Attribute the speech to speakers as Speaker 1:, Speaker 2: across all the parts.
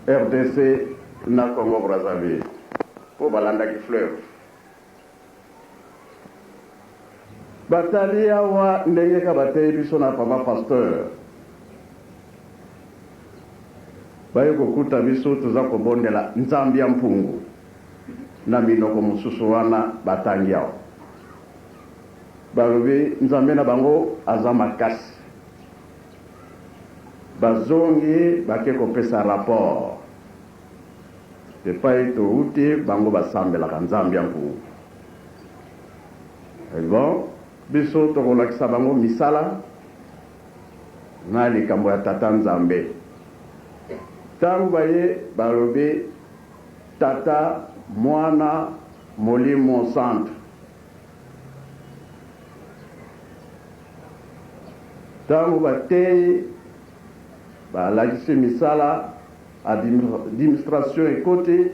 Speaker 1: Rdc na Congo Brazzaville mpo balandaki fleuve. Batali awa ndenge ka bateyi biso na papa pasteur. Baye kokuta biso toza kobondela Nzambi ya Mpungu na minoko mosusu wana batangi awa. Balobi Nzambe na bango aza makasi. Bazongi bake kopesa rapport epai towuti, bango basambelaka Nzambi ya Mpungu. Bon, biso tokolakisa bango misala na likambo ya Tata Nzambe. Tango baye balobi Tata, Mwana, Molimo Santu. Tango bateyi, balakisi misala, administration ekoti,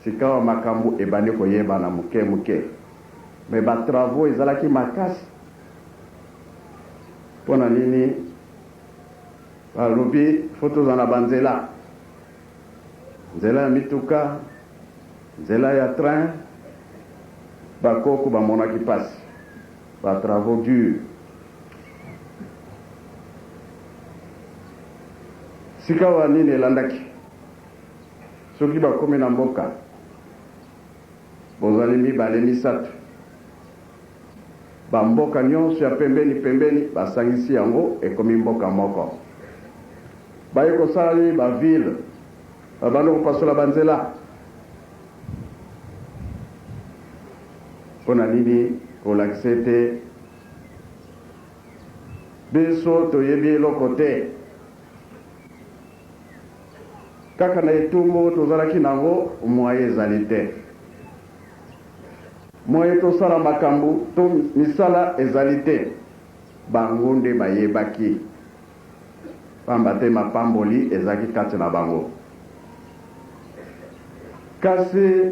Speaker 1: sikawa makambo ebandi koyebana moke moke. Mais ba travaux ezalaki makasi. Mpo na nini? Balobi faut tozala na ba nzela. Nzela ya mituka, nzela ya train. Ba koko bamonaki pasi. Ba travaux durs. Sikawa nini elandaki? Soki bakomi na mboka, bozali mibale misato. Ba mboka nionso ya pembeni pembeni basangisi yango ekomi mboka moko. Baye kosala nini? Ba ville babandi kopasola ba nzela. Pona nini? Kolakisa ete biso toyebi eloko te. Kaka na etumbu tozalaki nango moyen ezali te. Moyen tosala makambu to misala ezali te. Bango nde bayebaki, pamba te mapamboli ezalaki kati na bango. Kasi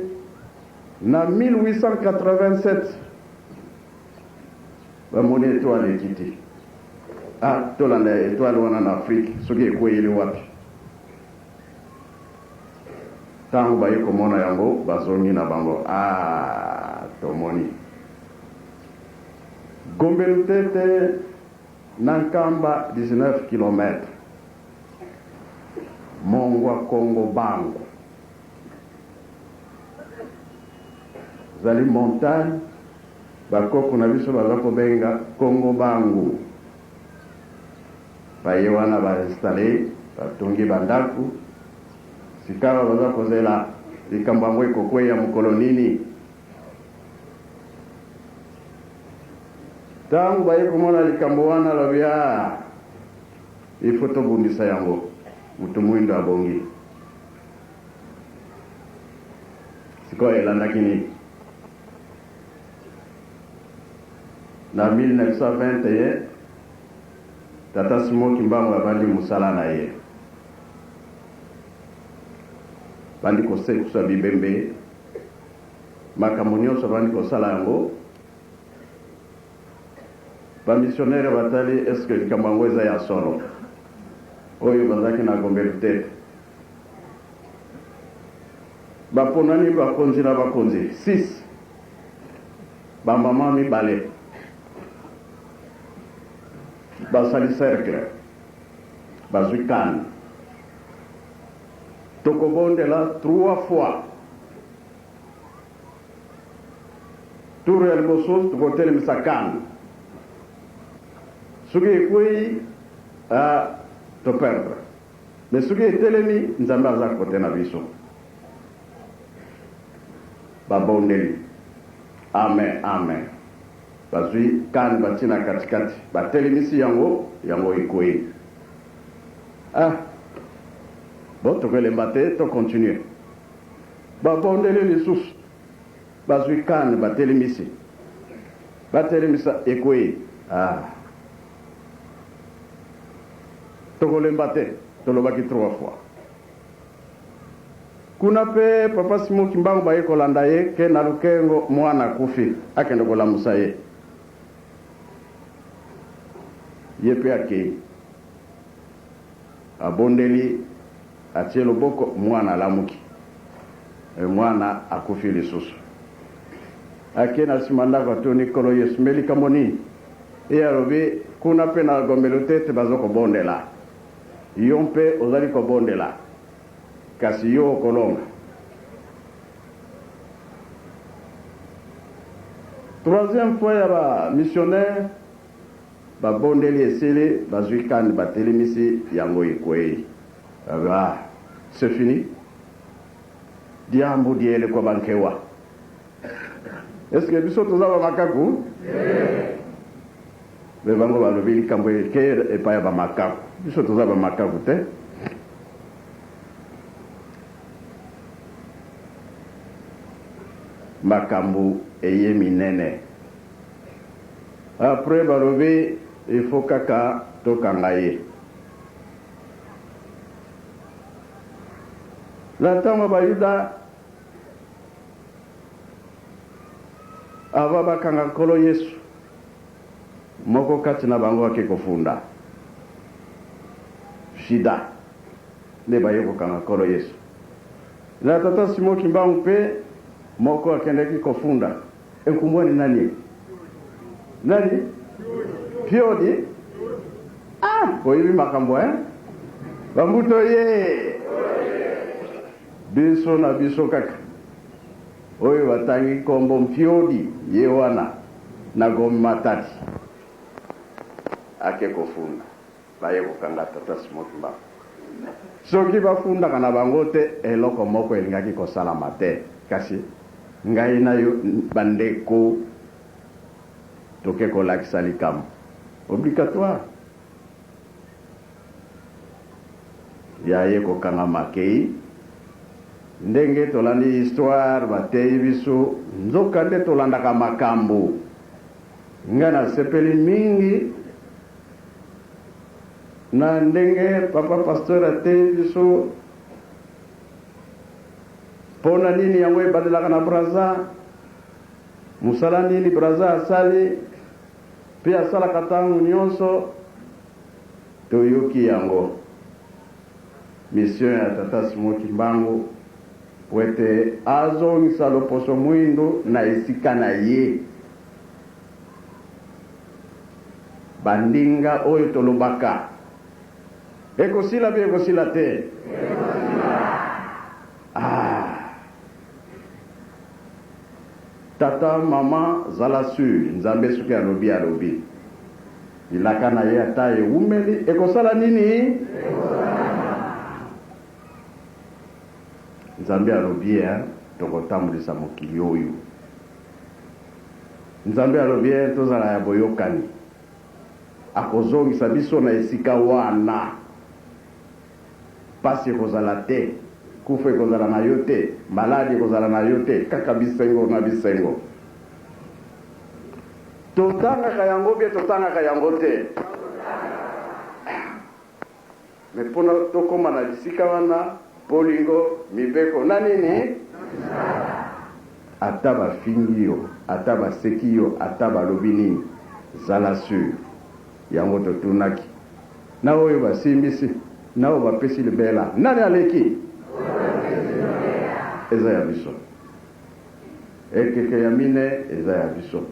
Speaker 1: na 1887, bamoni etoile ekiti. Ah, tolanda etoile wana na Afrique soki ekweyeli wapi. Tango baye komona yango, bazongi na bango, Ah, tomoni. Gombe Lutete na Nkamba 19 kilomètres. Mongwa Kongo Bangu. Ezali montagne, bakoko na biso baza kobenga Kongo Bangu. Baye wana ba installer, batongi ba ndaku. Sikawa baza kozela likambo yango ekokweya mokolo nini. Tango baye komona likambo wana, alobi, Ah, il faut tobundisa yango, moto mwindo abongi. Sikoyo elandaki nini? Na 1921, Tata Simon Kimbangu abandi mosala na ye. Abandi kosekusa bibembe, makambo nyonso abandi kosala yango. Ba missionnaires batali est-ce que likambo yango eza ya solo? Oyo bazalaki na Gombe Lutete. Baponani bakonzi na bakonzi 6, ba mama mibale basali cercle, bazwi canne. Tokobondela 3 fois. Tour ya liboso tokotelemisa canne. Soki ekweyi, ah, to perdre. Mais soki etelemi, Nzambe aza cote na biso. Ba bondeli. Amen, amen. Bazui canne batie na kati kati, ba telemisi yango, yango ekweyi. Ah! Bon, tokolemba te, to continuer. Ba bondeli lisusu, bazui canne ba telemisi. Ba telemisa, ekweyi. Ah! Tokolemba te, tolobaki trois fois. Kuna pe papa Simon Kimbangu baye kolanda ye ke na Lukengo muana akufi, akende kolamusa ye. Ye pe akeyi. Abondeli, Atie loboko, mwana alamuki. Mwana akufi lisusu. Ake na sima ndako atuni Nkolo Yesu, me likambo nini? Ye alobi, kuna mpe na Gombe Lutete bazo kobondela. Yo mpe ozali kobondela, kasi yo okolonga. Troisième fois ya ba missionnaires babondeli esili, bazwi kani batelemisi yango ekwei. Ah, c'est fini. Diambu diele kwa bankewa. Est-ce que biso toza ba makaku? Me bango balobi likambo eke epai ya bamakaku. Biso toza ba makaku te. Makambo eye minene. Après balobi il faut kaka tokanga ye. Na ntango Bayuda avant bakanga Nkolo Yesu, moko kati na bango ake kofunda Juda nde baye kokanga Nkolo Yesu. Na tata Simon Kimbangu mpe moko akendaki kofunda. Ekumbwani nani? Nani? Piodi? Ah, boyebi makambo eh? Bambuto ye! Biso na biso kaka. Oyo batangi nkombo Mpiodi ye wana na Gombe Matadi. Ake kofunda. Baye kokanga tata Simon Kimbangu. Soki bafundaka na bango te, eloko moko elingaki kosalama te. Kasi ngai na yo bandeko toke kolakisa likambo. Obligatoire. Ya ye kokangama akei. Ndenge tolandi histoire bateyi biso, nzoka nde tolandaka makambo. Ngai nasepeli mingi na ndenge papa pasteur ateyi biso pona nini yango ebandelaka na Brazza, mosala nini Brazza asali pe asalaka tango nionso, toyoki yango. Mission ya tata Simon Kimbangu po ete azongisa loposo muindu na esika na ye. Bandinga oyo tolobaka ekosila pe ekosila te? Ah. Tata, mama, zala sur, Nzambe soki alobi, alobi. Bilaka na ye ata ewumeli, ekosala nini? Nzambe alobi eh, tokotambulisa mokili oyo. Nzambe alobi eh, tozala ya boyokani. Akozongisa biso na esika wana. Pasi ekozala te, kufa ekozala na yo te, maladi ekozala na yo te, kaka bisengo na bisengo. Totangaka yango bien totangaka yango te? Mais pona tokoma na bisika wana, bolingo, mibeko na nini? Ata bafingi yo, ata baseki yo, ata balobi nini, zala sur. Yango totunaki, na oyo basimbisi, na oyo bapesi libela, nani aleki? Eza ya biso. Ekeke ya mine eza ya biso.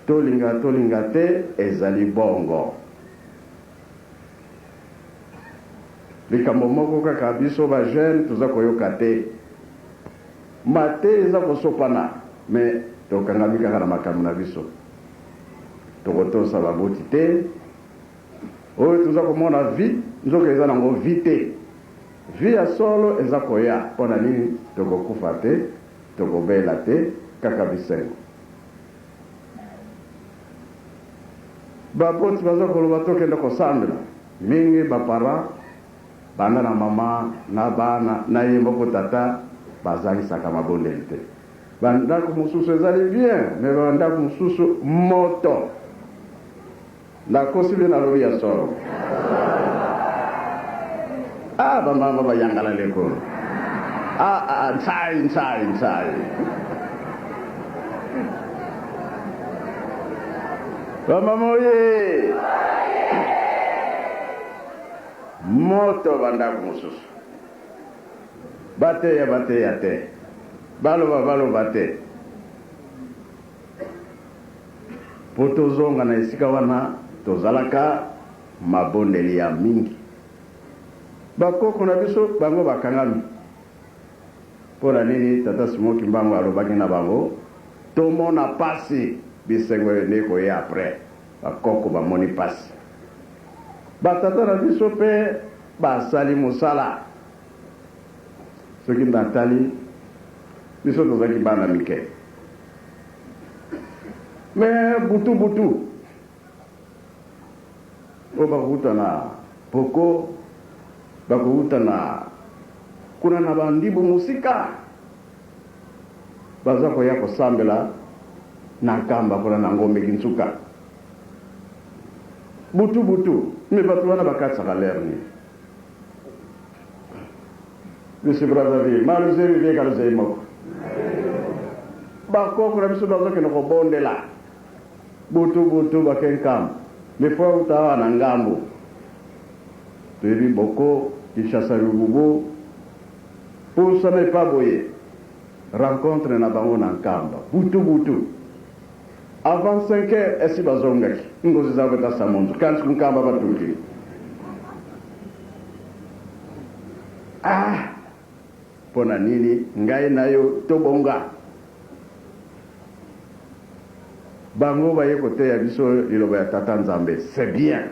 Speaker 1: Tolinga tolinga te, ezali bongo. Likambo moko kaka biso ba jeunes toza koyoka te. Mate eza kosopana mais tokangami kaka na makambo na biso. Tokotosa baboti te. Oyo toza komona vie nzoka eza nango vie te. Vie ya solo eza koya pona nini tokokufa te, tokobela te, kaka bisengo. Baboti baza koloba tokende kosambela mingi ba parents banda na mama na bana na ye moko tata bazangisaka mabondeli te. Ba ndako mosusu ezali bien mais ba ndako mosusu moto. Nakosi bino nalobi ya solo. Ah ba mama ba yangala leko. Ah ah nsai nsai nsai. Ba mama oye. Moto bandako mosusu. Bateya bateya te. Baloba baloba te. Mpo tozonga na esika wana tozalaka mabondeli ya mingi. Bakoko na biso bango bakangami. Mpo na nini Tata Simon Kimbangu alobaki na bango tomona pasi bisengo nde ekoya après. Bakoko bamoni pasi. Ba tata na biso pe basali mosala. Soki natali biso tozalaki bana mike. Mais butu butu oyo bakouta na Poko, bakouta na kuna na ba Ndibu mosika, baza koya kosambela na Nkamba kuna na Ngombe Kinsuka. Butu butu, mais bato wana bakatisaka l'heure nini? Biso Brazzaville, maluzeli vieka luzeli moko. Bakoko na biso bazokende kobondela butu butu bake Nkamba. Mais faut auta awa na ngambo. Toyebi boko Kinshasa Lububu pusana epa boye rencontre na bango na Nkamba butu butu. Avant 5 heures esi bazongaki ngozi za beta samonzo kansi ku Nkamba batuki. Ah! Pona nini ngai na yo tobonga? Bango baye koteya biso liloba ya Tata Nzambe, c'est bien.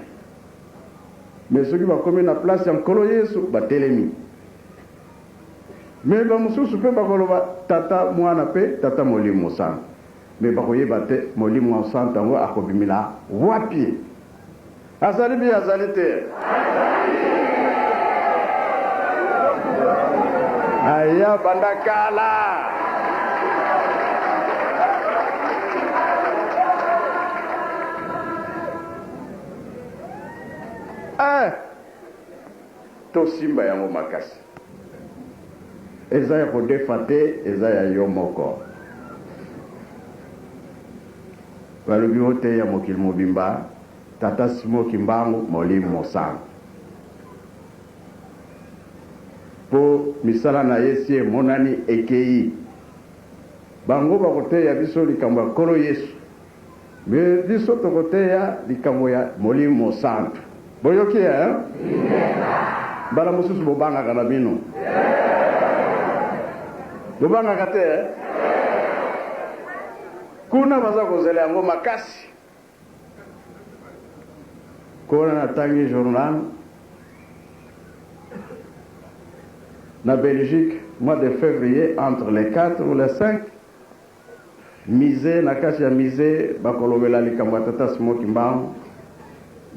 Speaker 1: Mais soki bakomi na place ya Nkolo Yesu, batelemi. Mais ba mosusu pe bakoloba Tata, Mwana pe Tata Molimo Mosantu. Mais bakoyeba te Molimo Mosantu yango akobimela wapi? Azali bi azali te? Aya banda kala. Eh! Tosimba yango makasi. Eza ya kodefa te, eza ya yo moko. Balobi oteya mokili mobimba, Tata Simon Kimbangu Molimo Mosantu. Po misala na ye si emonani ekeyi. Bango bakoteya biso likambo ya Nkolo Yesu. Mais biso tokoteya likambo ya Molimo Mosantu. Boyoki eh? Mbala mosusu bobangaka na bino. Bobangaka te eh? Kuna baza kozela yango makasi. Kuna natangi journal na Belgique mois de février entre les 4 ou les 5 Musee, na kati ya musee bakolobela likambo ya Tata Simon Kimbangu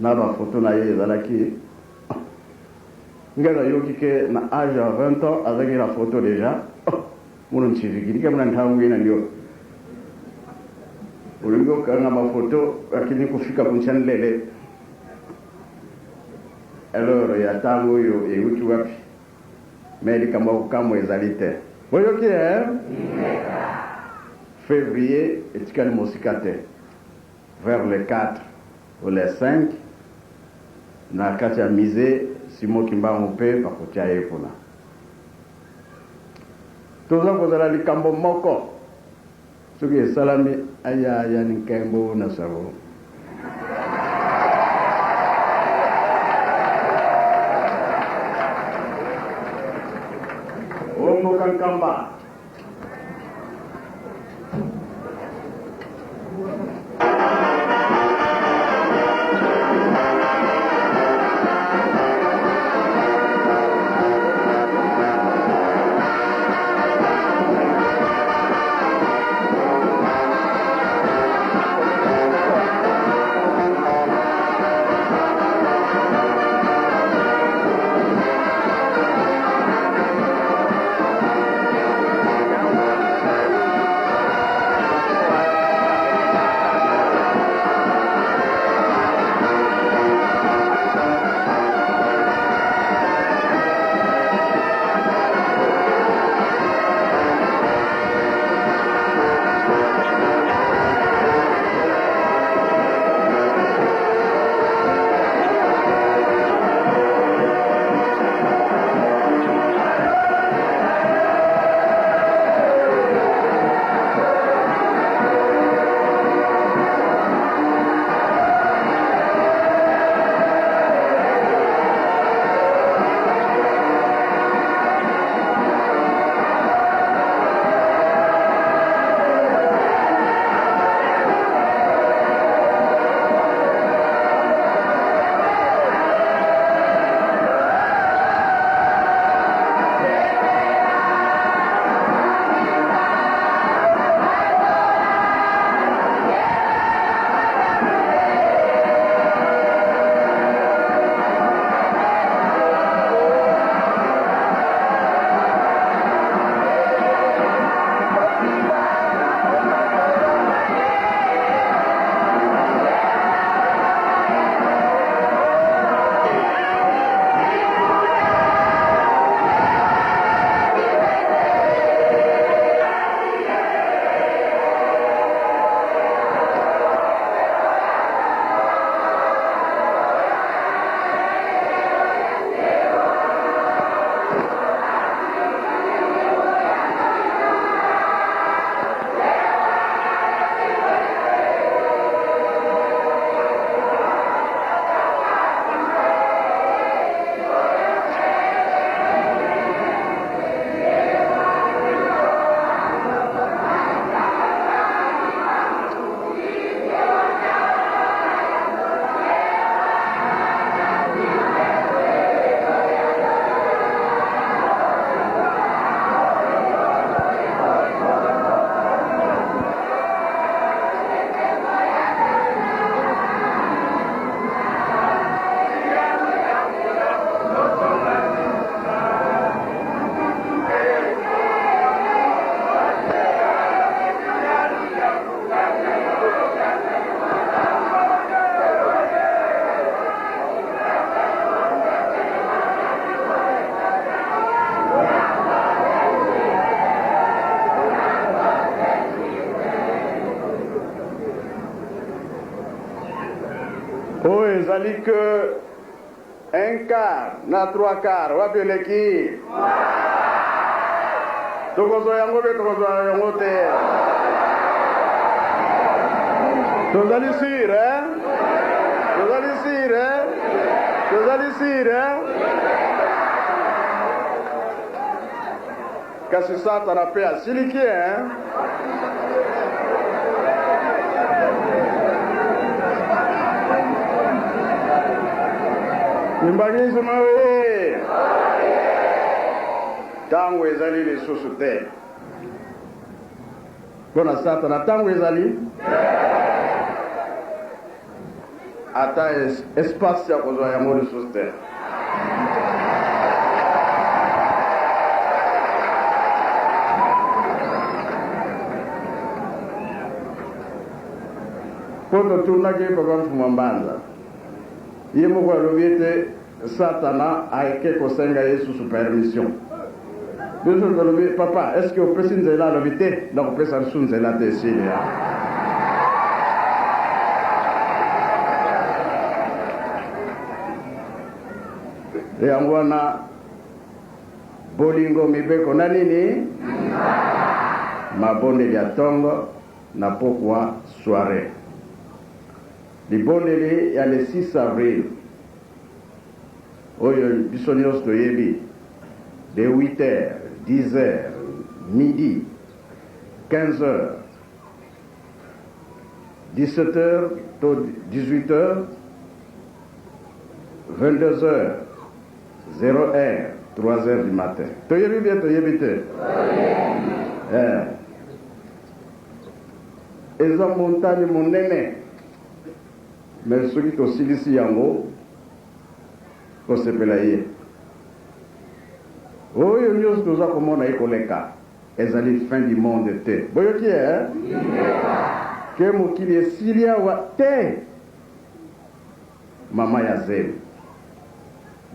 Speaker 1: na ba photos na ye ezalaki. Ngai nayoki ke na age ya 20 ans azalaki na photo dejà. Oh, muno nchivikili ke muna ntango ina ndio olingi okanga ba photo lakini kufika kuncha nlele. Alors ya ntango oyo euti wapi? Mais likambo ya kokamwa ezali te. Boyoki eh? Fevrier etikali mosika te. Vers le 4 ou le 5, na kati ya musee Simon Kimbangu mpe bakotia ye kuna. Toza kozala likambo moko soki esalami aya ya nkembo na sango. Omboka Nkamba. Ezali que un quart na trois quart wapi eleki? Tokozwa yango mpe tokozwa yango te. Tozali sur, hein? Tozali sur, hein? Tozali sur, hein? Kasi Satana mpe asiliki, hein? Kimbanguisme oye! Ntango ezali lisusu te mpo na Satana, ntango ezali ata espace ya kozwa yango lisusu te. Mpo totunaki Papa Mfumua Mbanza, ye moko alobi ete Satana ake kosenga ye susu permission. Biso tolobi, Papa, est-ce que opesi nzela? Alobi te, nakopesa lisusu nzela te, esili ya. Yango wana bolingo mibeko na nini? Mabondeli ya tongo na pokwa soiree. Libondeli ya le 6 avril oyo biso nionso toyebi, de 8 heures, 10 heures, midi, 15 heures, 17 heures to 18 heures, 22 heures, 0 heure, 3 heures du matin. Toyebi bien toyebi te? Eh. Eza montagne monene mais soki tosilisi yango kosepela ye oyo nionso toza komona ekoleka ezali fin du monde te boyoki eh ke mokili esili awa te mama ya zemi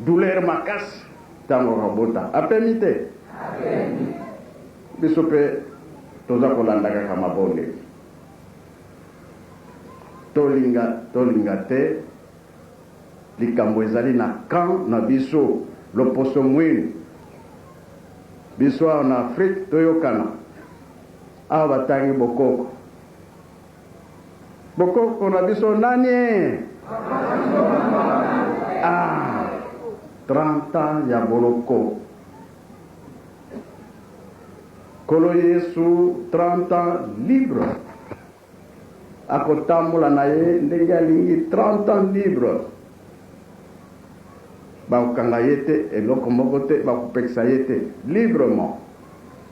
Speaker 1: douleur makasi tango akobota apemi te biso pe toza kolanda kaka mabondeli tolinga tolinga te likambo ezali na camp na biso loposo mwindu biso awa na Afrique toyokana awa batangi bokoko Bokoko na biso nani? Ah, 30 ans ya boloko. Kolo Yesu 30 ans libre. Akotambola na ye ndenge alingi 30 ans libre. Bakokanga ye te, eloko moko te, bakopekisa ye te. Librement.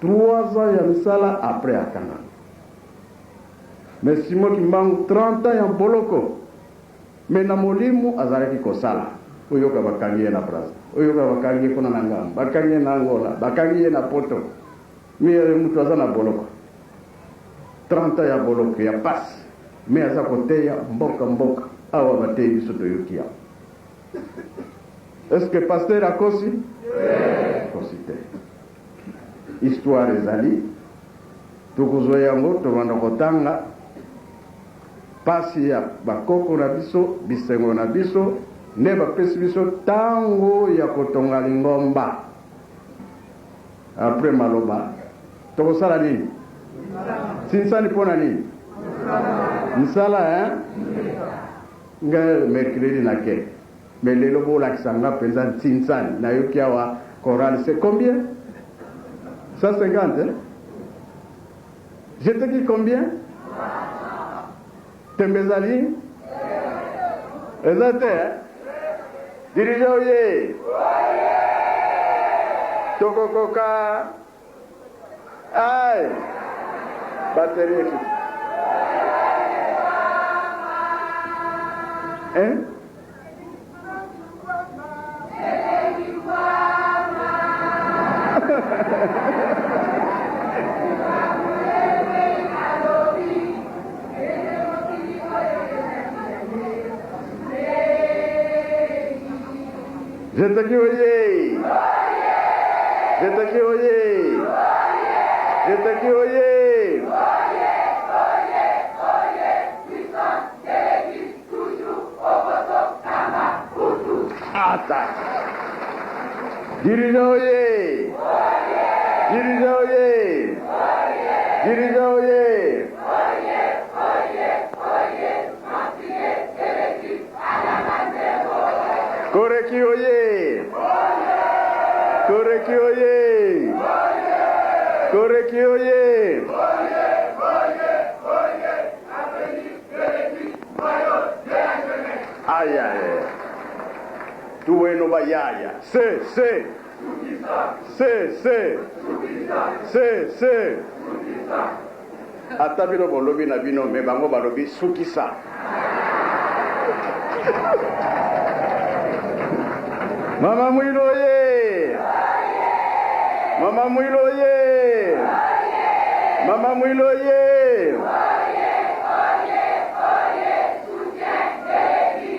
Speaker 1: 3 ans ya misala après akangami. Mais Simon Kimbangu 30 ans ya boloko mais na molimo azalaki kosala. Oyoka bakangi ye na Brazza, oyoka bakangi ye kuna na ngambo, bakangi ye na Angola, bakangi ye na poto. Mais mutu aza na boloko. 30 ans ya boloko ya pasi mais aza koteya mboka mboka. Awa bateyi biso toyoki yango. Est-ce que pasteur akosi? Akosi te. Histoire ezali tokozwa yango tobanda kotanga pasi ya bakoko na biso bisengo na biso nde bapesi biso tango ya kotonga lingomba après maloba tokosala nini sinsani mpo na nini misala hein ngai mercredi na ke Mais lelo bolakisa nga penza ntsinsani nayoki awa chorale c'est combien 150 hein? Je te dis combien tembe ezali eza te hein? Dirigeant oye tokokoka ay batterie ekiti hein? Jetaki oye! Jetaki oye! Jetaki oye! Ata dirigeant oye! Dirigeant oye! Dirigeant oye! Koreki oye! Koreki oye! Koreki oye! Aya, tuweno bayaya se se se se se se ata bino bolobi na bino me bango balobi sukisa. Mama Mwilo ye! Mama Mwilo ye! Mama Mwilo ye!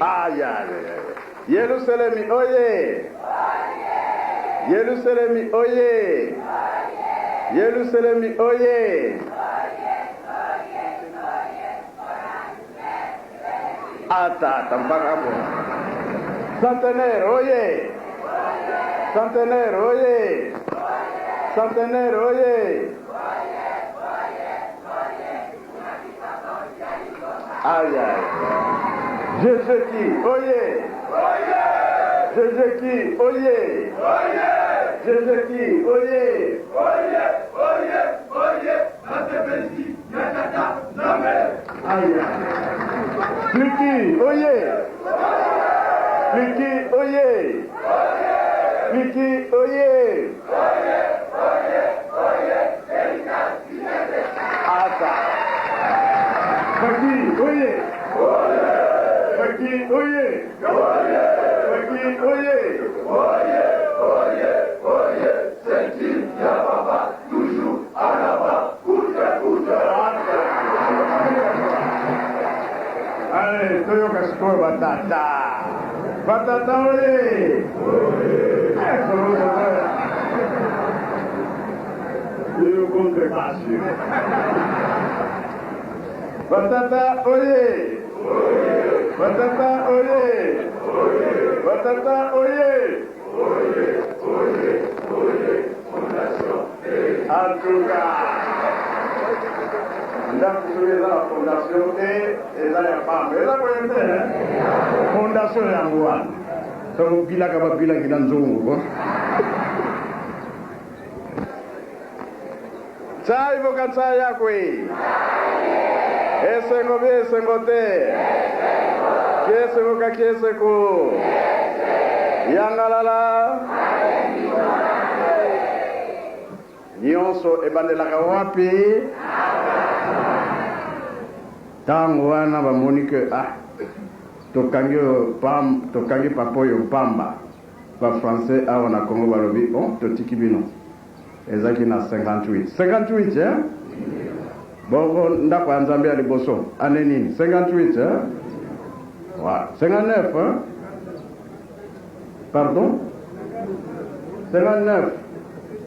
Speaker 1: Aya, Yerusalemi oye! Yerusalemi oye! Yerusalemi oye! Ata ata mpaka hapo. Centenaire oye! Centenaire oye! Centenaire oye! Aya. Jésus qui oye! Jésus qui oye! Jésus qui oye! Aya. Pliki oye! Pliki oye! Pliki oye! Ata. Faki oye! Faki oye! Faki oye! Allez, toyoka sikoyo batata. Batata oye! Eh, yo contrebassi. Batata oye! Batata oye! Batata oye! En tout cas, ndako soki eza na fondation te, eza ya pamba. Eza boye te, fondation yango wana soki obilaka babilaki na nzungu ko tsai voka tsai yakwe esengo bi esengo te kieseko ka kieseko yangalala nyonso ebandelaka wapi? Ntango wana bamoni ke ah, tokangi oyo pam, tokangi papa oyo pamba. Bafrançais awa na Congo balobi bon, totiki bino. Ezalaki na 58 58, eh? Bongo ndako ya Nzambe ya liboso ane nini? 58, eh? Voilà. 59, hein? Pardon, 59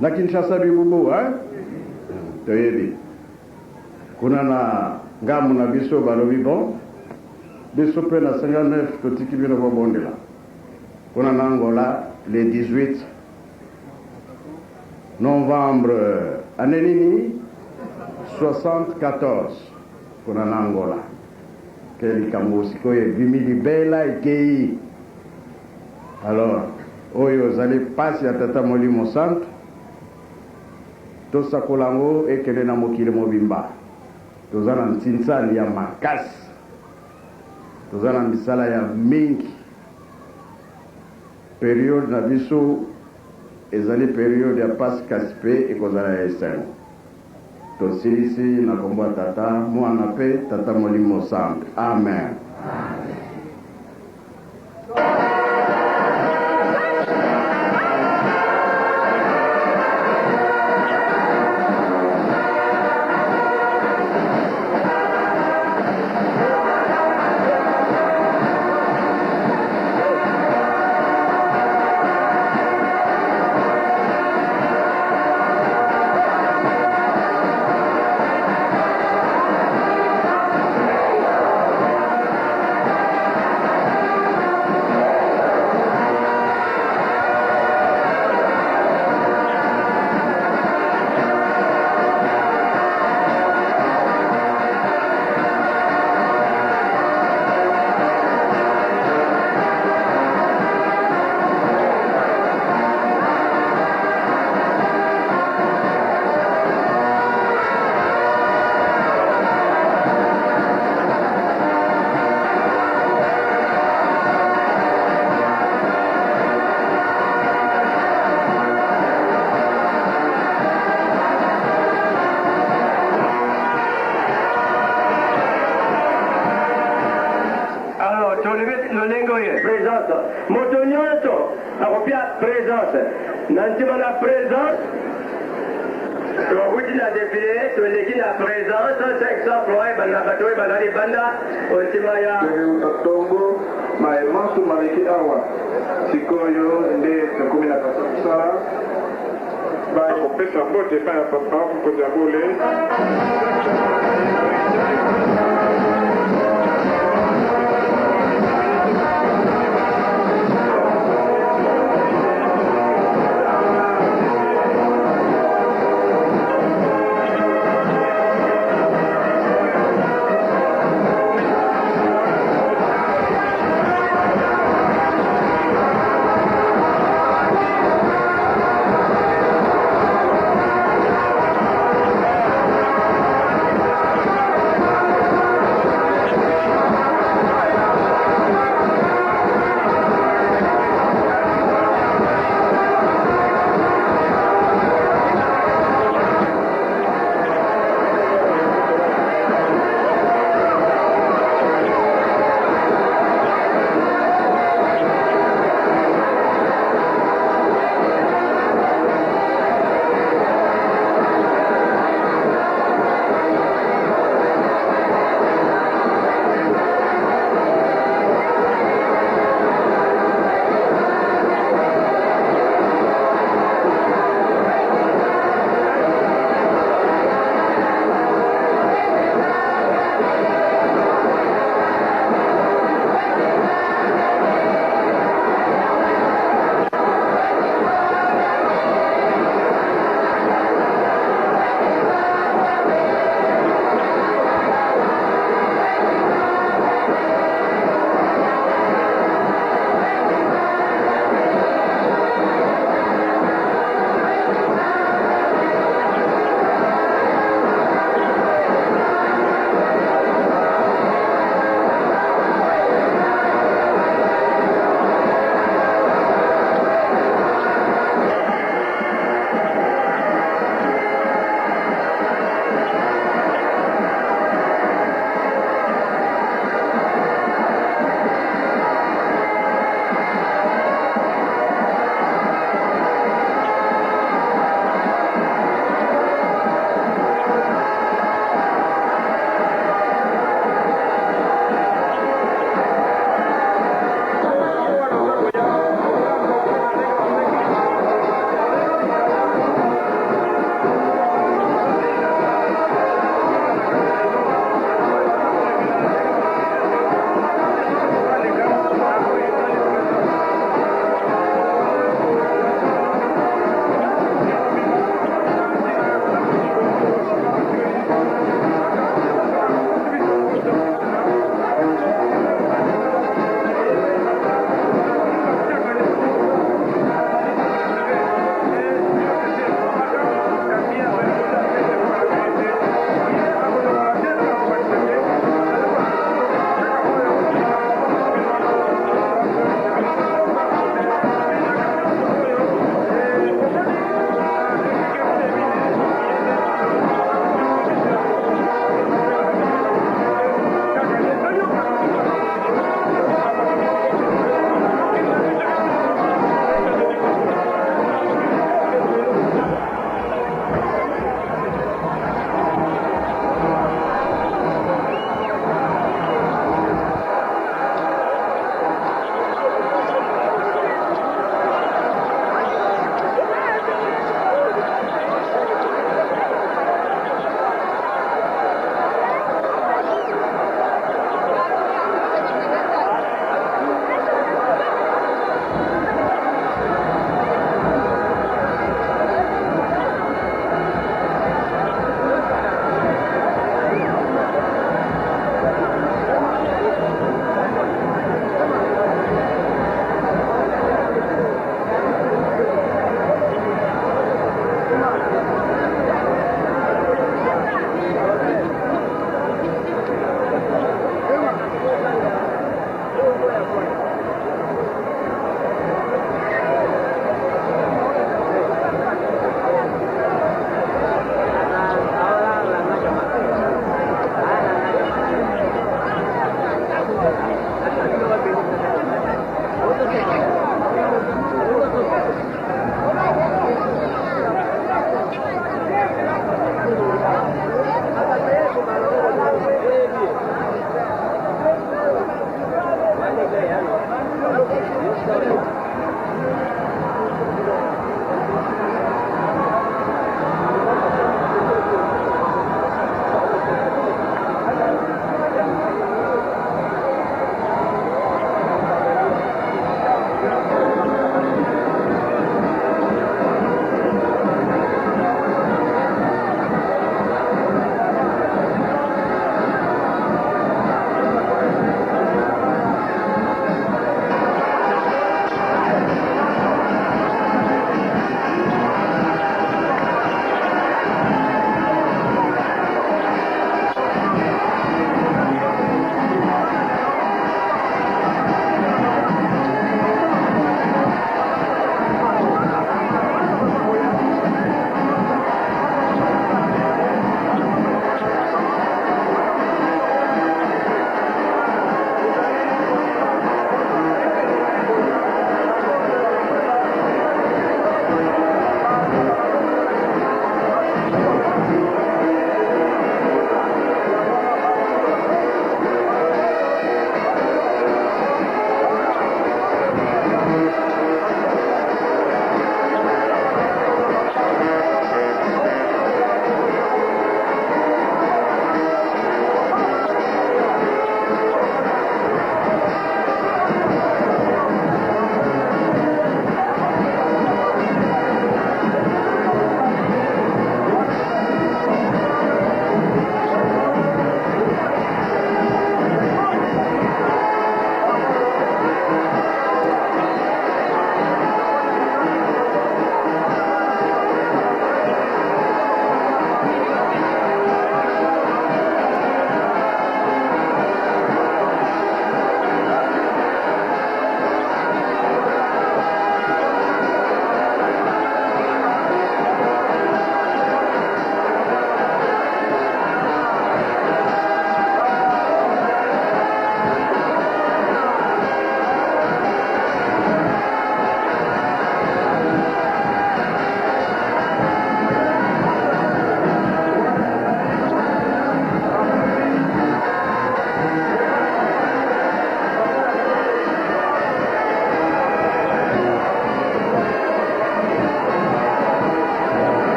Speaker 1: na Kinshasa bibubu, hein? Toyebi kuna na ngambu na biso balobi bon, biso mpe na 59 totiki bino bobondela kuna na Angola le 18 novembre année nini? 74 kuna na Angola. Ke likambo sikoyo ebimi libela ekei. Alors oyo ozali mpasi ya Tata Molimo Santu, tosakola yango ekende na mokili mobimba. Toza na ntinsani ya makasi, toza na misala ya mingi. Periode na biso ezali periode ya pasi, kasi mpe ekozala ya esengo. Tosilisi na kombo ya Tata, Mwana mpe Tata Molimo Santu. Amen.
Speaker 2: Présence, moto nyonso akopia présence. Na nsima na présence, towuti na defile, toleki na présence 500 francs ebanda bato oyo bazali banda nsima ya
Speaker 3: Tongo maye manso maleki awa, sikoyo nde tokomi na kati ya mosala. Bakopesa mbote epai ya papa mokonzi ya bule.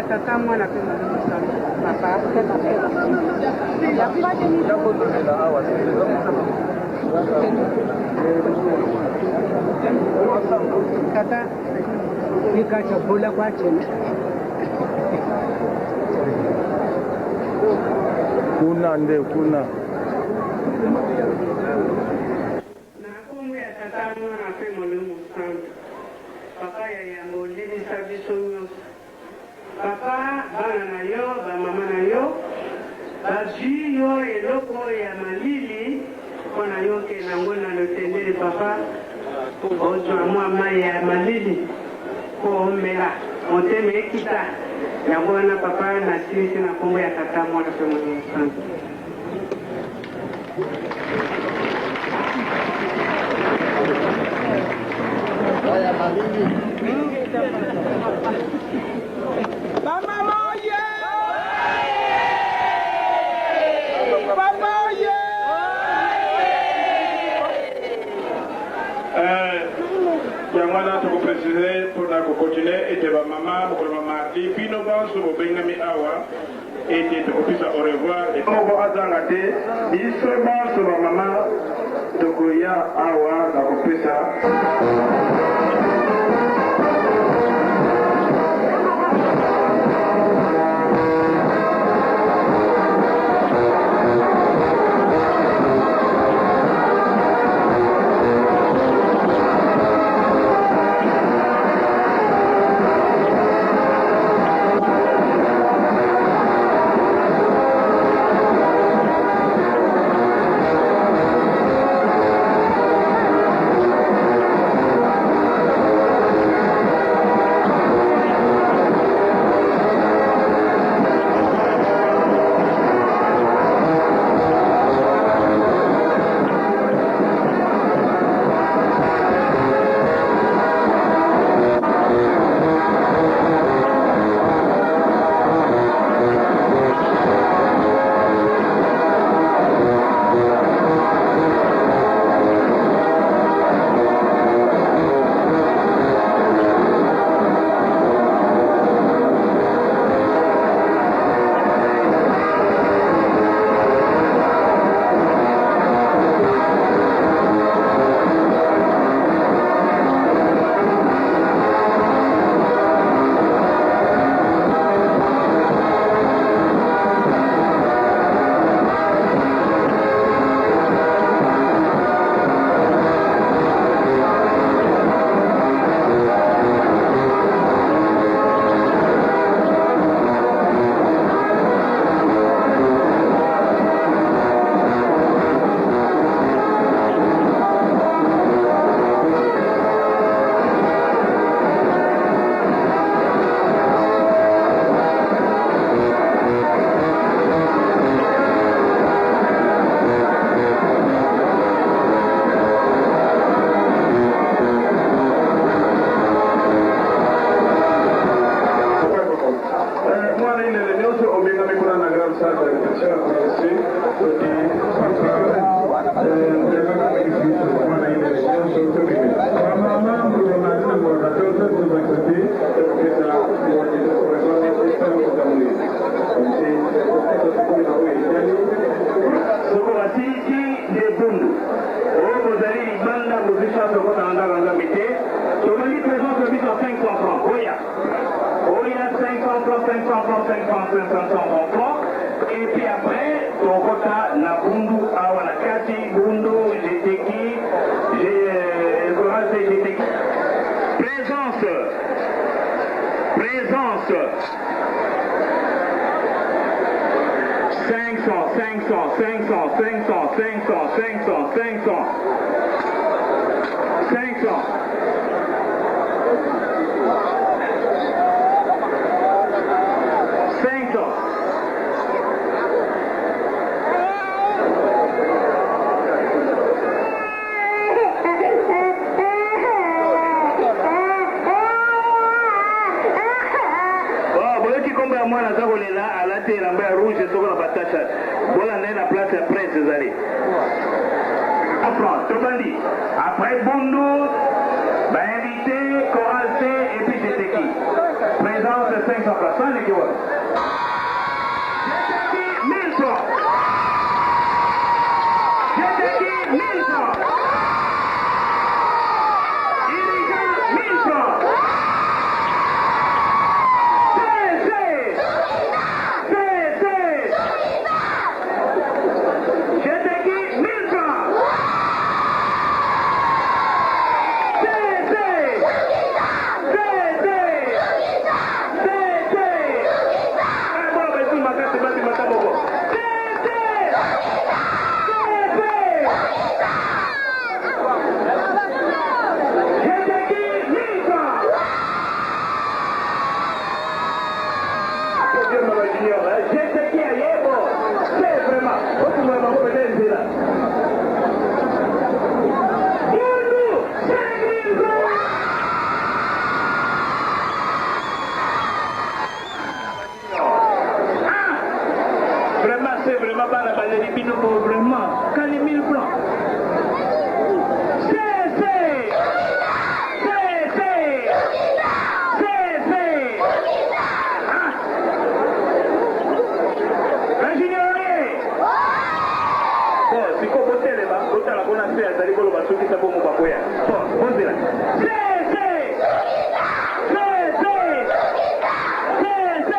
Speaker 4: ya Tata, Mwana mpe Molimo Santu. Papa. Tata, nikacha bola kwa chena.
Speaker 3: Kuna nde kuna.
Speaker 4: Na nkombo ya Tata, Mwana mpe Molimo Santu. Papa ya yambo, olelisa biso nyonso. Papa, bana na yo, bamama na yo bazwi yo eloko ya malili mpo na yo okende yango na lotendele. Papa, ozwa mwa mai ya malili mpo omela, motema ekita. Yango wana, papa, nasilisi na nkombo ya Tata, Mwana mpe Molimo Santu.
Speaker 5: Bamama oye! Papa oye!
Speaker 3: Yango wana tokopréciser mpona kocontinuer ete bamama, mokolo ya mardi, bino banso bobengami awa ete tokopesa au revoir. Moko azanga te, biso banso bamama tokoya awa na kopesa. Mwana inene nyonso obengami kuna na grande salle de répétition ya Chorale oti mwana inene nyonso tokende. Bamama, mokolo mardi na ngonga 14, tozaccepter ekopesa.
Speaker 2: Soko basilisi nde Bundu oyo bozali libanda, bozwi chance okota na ndako ya Nzambe te. Tobandi présence na biso 500 francs. Oya, oya, 500 francs, 500 francs, 500 francs, 500 francs. Et puis après tokota na Bundu awa na kati. Bundu GTki, chorale GTki. Présence, présence, 500, 500, 500, 500, 500, 500, 500, 500. 500. Oh, boyoki nkombo ya mwana aza kolela, alati elamba ya rouge soko na batasha. Bolanda ye na place ya presse ezali franc. Tobandi après Bundu, bainvité, chorale C et puis GTki. Présence. 500 francs. 100 eleki wapi? Je te dis 1000 francs. Je te dis 1000 francs. Dirigeant 1000 francs. C, C. C, C. Je te dis 1000 francs. C, C. C, C. C, C. Ah, bon, ben, tout makasi, basi, mata moko. C, C. C, C. Je te dis 1000 francs. Dieu mama junior, hein. Je te dis ayebo. C'est vraiment. Ofungola bango peut-être nzela. Bundu, 5000 francs. Ah! Vraiment, c'est vraiment bana baleli bino bo vraiment. Kali 1000 francs. C, C. C, C. C, C. Ah! Ingénieur! Bon, sikoyo botelema, botala kuna se azali koloba sukisa bongo bakoya. Bon, bozela. C, C. C, C. C, C.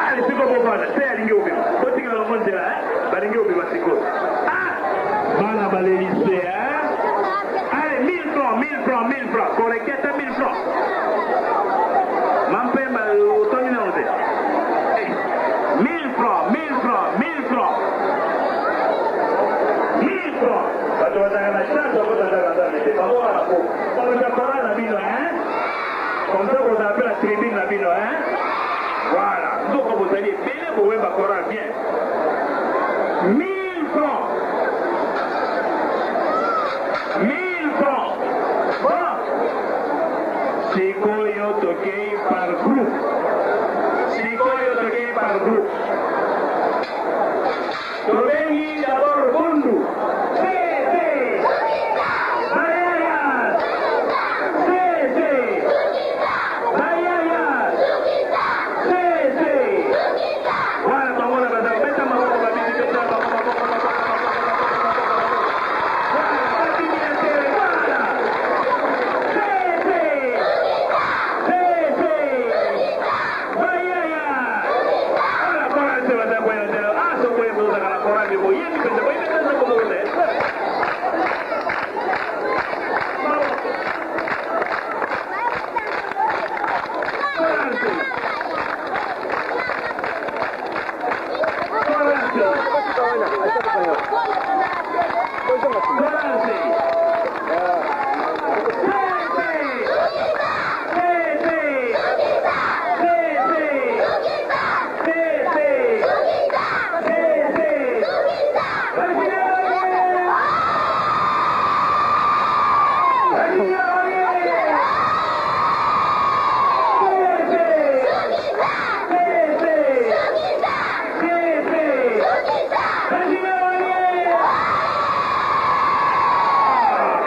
Speaker 2: Allez, sikoyo bovanda. Se alingi obima. Botikela bango nzela, hein? Balingi obima sikoyo. Ah! Bana baleli se, hein? Allez, 1000 francs, 1000 francs, 1000 francs. Correct, ata 1000 francs. Mampemba otondi nano te. 1000 francs, 1000 francs, 1000 francs. 1000 francs. Bato bazalaka na chance bakota ndako ya Nzambe te. Bango wana ko. Bakozwa chorale na bino, hein? Comme ça kozala mpe na tribune na bino, hein? Voilà. Nzoka bozali ebele bowemba chorale bien. 1000 francs. 1000 francs. Bon. Sikoyo tokei par groupe. Sikoyo tokei par groupe. Tobengi d'abord Bundu. C, C. Bayaya. C, C. Bayaya. C, C. Voilà, bango na bazali. Beta maboko babini, beta maboko, maboko, maboko, maboko, maboko, maboko, maboko. Voilà, babini ya tere, voilà. C, C. C, C. Bayaya. Voilà, chorale se baza koya nzela. Ah, soko ye bozalaka na chorale, boyebi mpenza, boyebi mpenza nzembo moko te. Chorale se. Chorale se. Chorale se. C, C. C, C. C, C. C, C. C, C.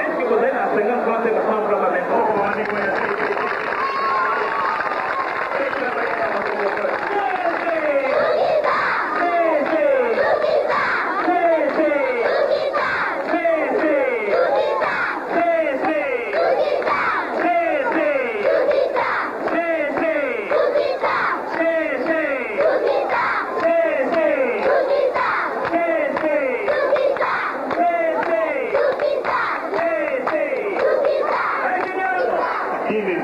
Speaker 2: Est-ce que vous avez un 50 francs, 50 francs, maintenant?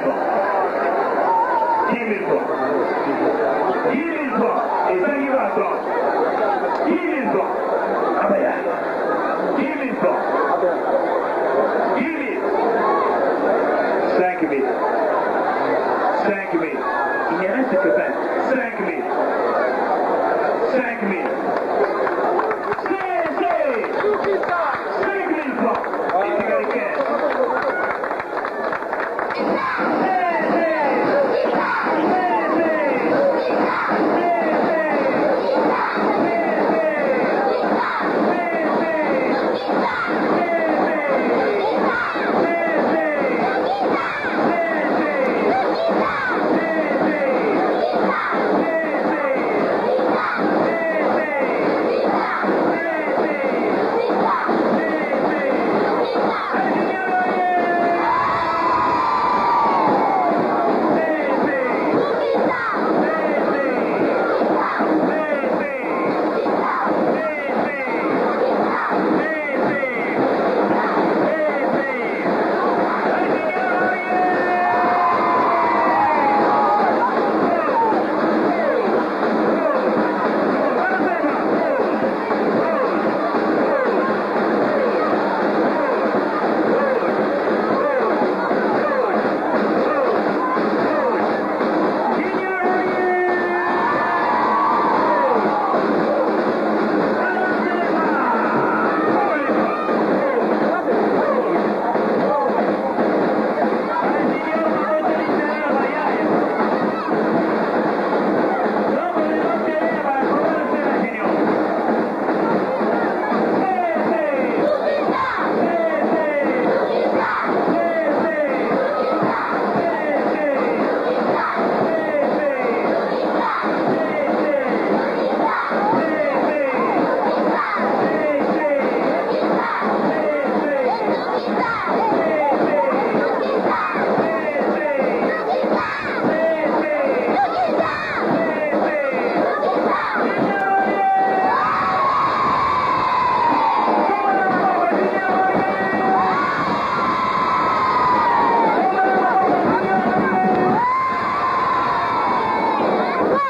Speaker 2: Francs. 10 000 francs. 10 000 francs. Ezangi ba 30. 10 000 francs. Abaya. 10 000 francs. 10 000. 5 000. 5 000. Il ne reste que 20. 5 000. 5 000. C'est, 5 000 francs. Et c'est quelqu'un.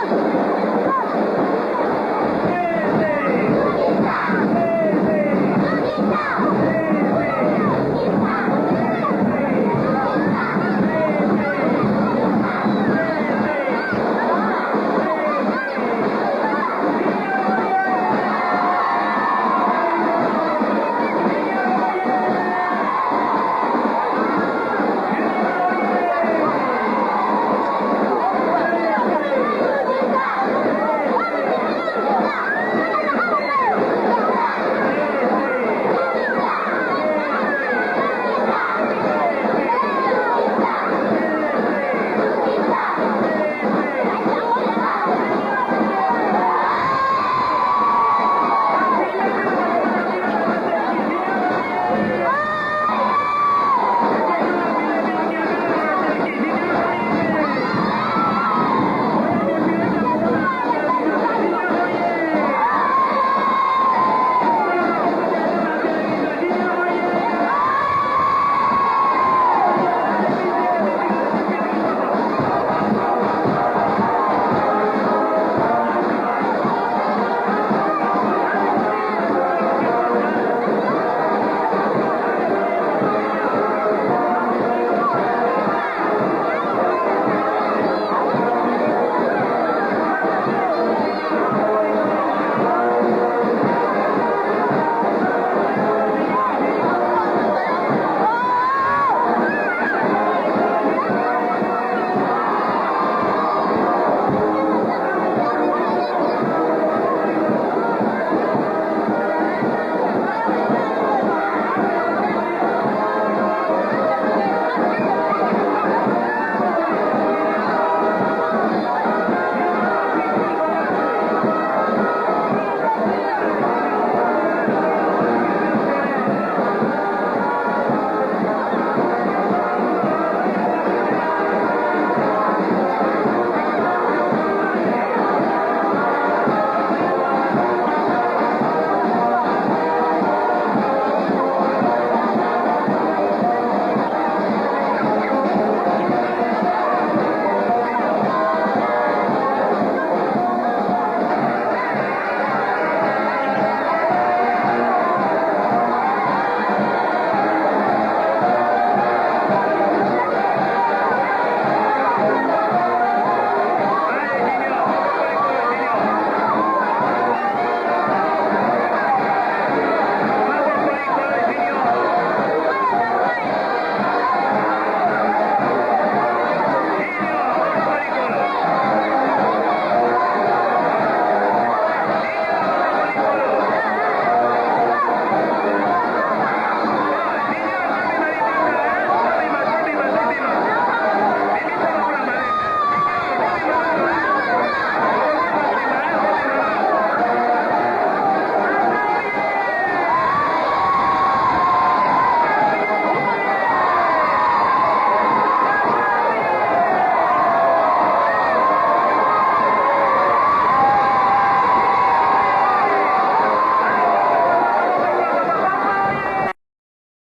Speaker 5: Oye!